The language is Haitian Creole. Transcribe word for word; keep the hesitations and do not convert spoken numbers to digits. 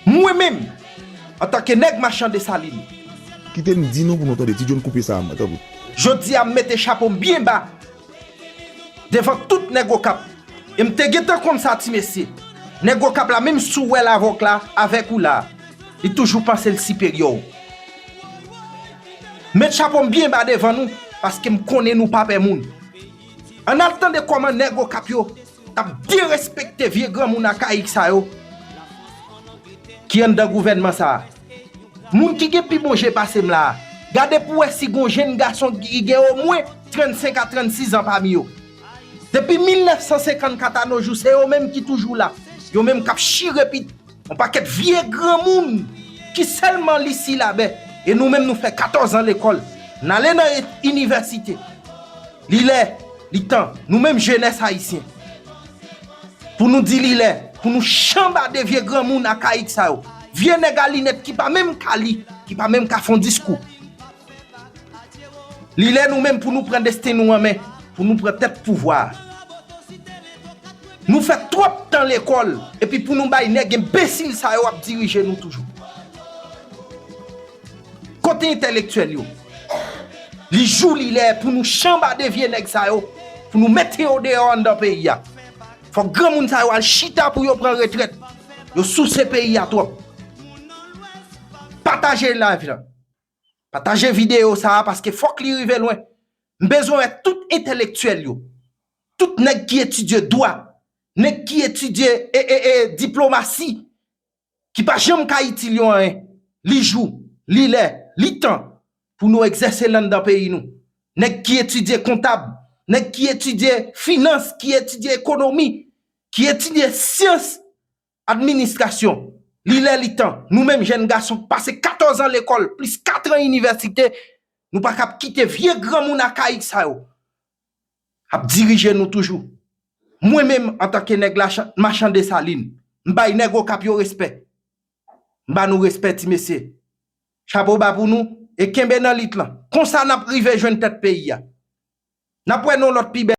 Mwen menm, antanke nèg machan Desalin, Kite m di nou pou nou tande. Ti John, koupe sa a, tanpri. Jodi a, m mete chapo m byen ba devan tout nèg Okap. E m te gentan konn sa, ti mesye. Nèg Okap la, menm si w wè l avè w la, avèk ou la, li toujou panse l siperyè w. Met chapo m byen ba devan nou, paske m konnen nou pa pè moun. Ann al tande kòman nèg Okap yo t ap derespekte vye granmoun akayik sa yo ki anndan gouvènman sa a. Moun ki gen pi bon je pase m la a, gade pou w wè si gon jenn gason ki gen omwen trannsenk a trannsis an pami yo. Depi mil nèf san senkannkat a no jou, se yo menm ki toujou la. Yo menm k ap chire pit yon pakèt vye granmoun ki sèlman li silabè. E nou menm, nou fè katòz an lekòl. N ale nan e- inivèsite. Li lè, li tan, nou menm jenès ayisyen, pou nou di li lè, pou nou chanbade vye granmoun akayik sa yo. Vye nèg a linèt ki pa menm ka li, ki pa menm ka fè yon diskou. Li lè nou menm pou nou pran desten nou an men, pou nou pran tèt pouvwa a. Nou fè twòp tan lekòl, epi pou nou bay nèg enbesil sa yo ap dirije nou toujou. Kote entèlektyèl yo? Li jou li lè pou nou chanbade vye nèg sa yo, pou nou mete yo deyò anndan peyi a. Fòk granmoun sa yo al chita pou yo pran retrèt. Yo souse peyi a twòp. Pataje live la. Pataje videyo sa a, paske fòk li rive lwen. M bezwen wè tout entèlektyèl yo, tout nèg ki etidye dwa, nèg ki etidye e, e, e, diplomasi, ki pa janm ka itil yo anyen. Li jou, li lè, li tan pou nou egzèse l anndan peyi nou. Nèg ki etidye kontab, nèg ki etidye finans, ki etidye ekonomi, ki etidye syans administrasyon. Li lè, li tan. Nou menm jèn gason k pase katòz an lekòl, plis kat an inivèsite, nou pa kab kite vye granmoun akayik sa yo ap dirije nou toujou. Mwen menm, antanke nèg la machan Desalin, m bay nèg Okap yo respè. M ba nou respè, ti mesye. Chapo ba pou nou, e kenbe nan lit lan. Konsa n ap rive jwenn tèt peyi a. N ap wè nan lòt pi bèl.